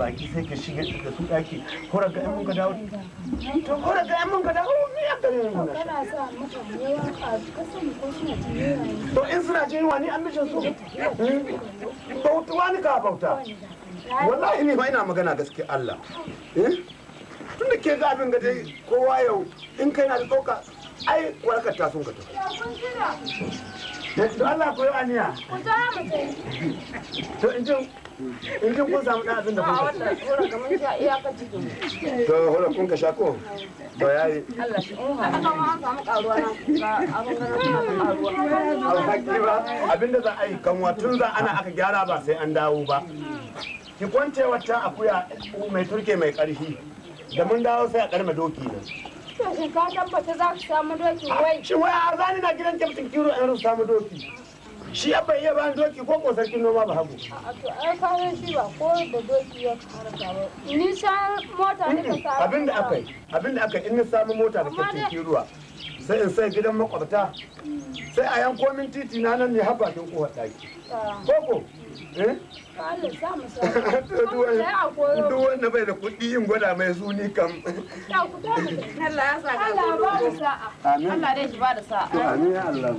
Baki sai ka shiga da su daki hora ga in mun ka dawo. To hora ga in mun ka dawo ni ya gare ni. Kana sa mutane waka ka sani ko suna jin yunwa ne. To in suna jin yunwa ni an mishin su. Bautuwa ni ka bauta. Wallahi ni ba ina magana gaskiya Allah. Eh? Tun da ke ga abin ga dai kowa yau in kai na da tsoka ai warkar ta sun ka tafi. To Allah ko yi aniya. Ku za mu tafi. To in jin kun samu ɗan abin da kun ka ci. Hora kamar sha iyaka cikin. To hora kun ka sha ko? To yayi. Allah shi in haka ma an samu karuwa na ga abin ganin suna ta karuwa. Alhaki ba abinda za a yi kanwa tun za ana aka gyara ba sai an dawo ba. Ki kwance wata akuya mai turke mai ƙarfi. Da mun dawo sai a ƙarma doki nan. To shin ka tabbata za ka samu doki wai? Shin wai a zani na gidan kyaftin kiro in samu doki. Shi ya bai iya bani doki ko ko sarkin noma ba hagu. A to ai kayan shi ba ko da doki ya harka ba. Ni sha mota ne ka samu. Abinda aka yi, abinda aka yi in na samu mota da kyaftin kiruwa sai in sai gidan makwabta sai a yanko min titi na nan ne har bakin kofar ɗaki. Koko? Eh? Allah sa mu samu. Duk wanda bai da kuɗi in gwada mai su ni kam. Allah ya sa ka Allah ba mu sa'a. Amin. Allah dai shi ba da sa'a. Amin ya Allah.